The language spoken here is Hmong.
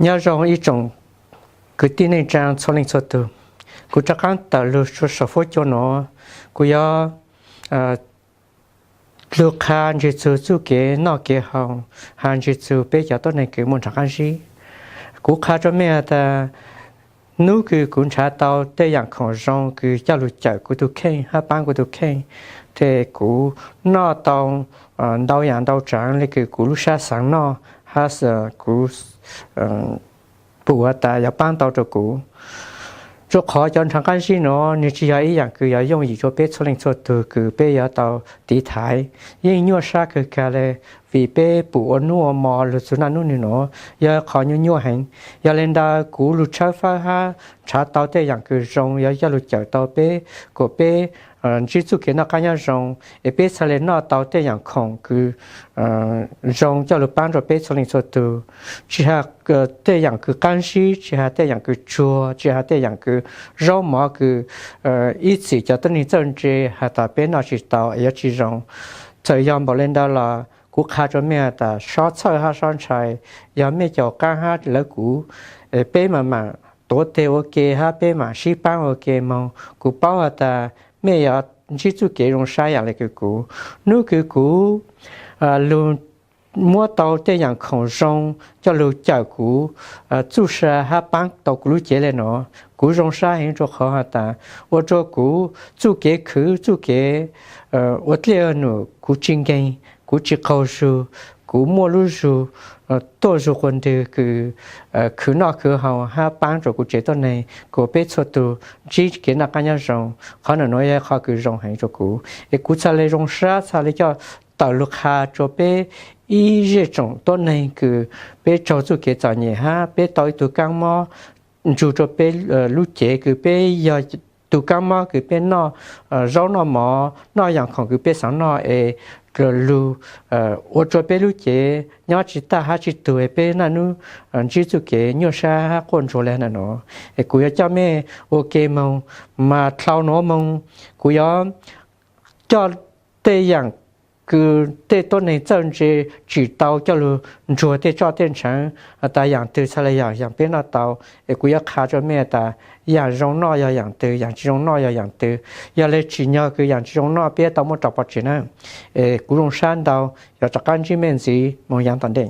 Nyob zoo ib tsoom kwv tij neej tsaa txhua leej txhua tug. Kuv rov qaab tawm lug saum fuab cua nuav, kuv yuav lug qha ntsis txug txuj kev noj kev haus, has ntsis txug peb cov tuab neeg kws muaj nrhav qaab zib. Kuv qha rua mej has tas, nub kws kuv nrhav tau tej yaam khoom zoo kws coj lug cawm kuv tug kheej hab paab kuv tug kheej, tes kuv noj tau ntau yaam ntau tsaav le kws kuv lub sab xaav noj hab kuv pum has tas yuav paab tau rua kuv. Rua qhov cov nrhav qaab zib nuav nwg tsi yog ib yaam kws yuav yooj yim rua peb txhua leej txhua tug kws peb yuav tau tiv thaiv. Yeej nyuaj sab kawg kag le, vim peb pum ua nub ua mo lug txug naj nub nwg nuav yog qhov nyuaj nyuaj heev. Yog le ntawd kuv lug tshawb fawb hab nrhav tau tej yaam kws zoo yuav coj lug cawm tau peb, kuas peb ntsib txuj kev noj qaab nyob zoo, es peb txhad le noj tau tej yaam khoom kws zoo coj lug paab rua peb txhua leej txhua tug. Tsi has tej yaam kws qaab zib, tsi has tej yaam kws tsuag, tsi has tej yaam kws zaub mov kws ib txhis cov tuab neeg txawj ntse has tas peb noj tsi tau es yuav tsi zoo. Txawm yog npaum le ntawd los kuv qha rua mej has tas sob txhawj hab sob ntshai, yog mej caum qaab hab lawv kuv, peb maam maam tuav teg ua ke hab peb maam sib paab ua ke moog. Kuv paub has tas mej yuav ntsib txuj kev zoo sab yaam le kws kuv. Nub kws kuv lug muab tau tej yaam khoom zoo coj lug cawm kuv txuj sa hab paab tau kuv lub cev le nuav, kuv zoo sab heev rua qhov has tas ua rua kuv txuj kev khwv txuj kev ua dlej ua num kuv tsi nkeeg, kuv tsi qaug zug, kuv muaj lub zug tuaj zug quas ntwg kws khwv noj khwv haus hab paab rua kuv tsev tuab neeg kuas peb txhua tug ntsib kev noj qaab nyob zoo. Qhov nuav yog qhov kws zoo heev rua kuv es kuv txhad le zoo sab txhad le coj tawm lug qha rua peb ib zej tsoom tuab neeg kws peb raug txuj kev txom nyem hab peb tau ib tug kaab mob ntsug rua peb lub cev kws peb yog tug kaab mob kws peb noj zaub noj mov noj yaam khoom kws peb xaav noj es lug ua rua peb lub cev nyob tsi tag hab tsi tug es peb naj nub ntsib txuj kev nyuaj sab hab quaj ntsuag le nuav. Es kuv yuav coj mej ua ke moog, mas dlhau nuav moog kuv yuav coj tej yaam kws tej tuab neeg txawj ntse tsim tau coj lug ntsuag tej roj tej ntsheev tas yaam twg txhad le yaam peb noj tau. Es kuv yuav qha rua mej tas yaam zoo noj yog yaam twg, yaam tsi zoo noj yog yaam twg. Yog le tsim nyog kws yaam tsi zoo noj peb tau muab rau pov tseg na. Es kuv zoo sab ntau, yuav rov qaab ntsib mej ntxiv moog yaav tom ntej.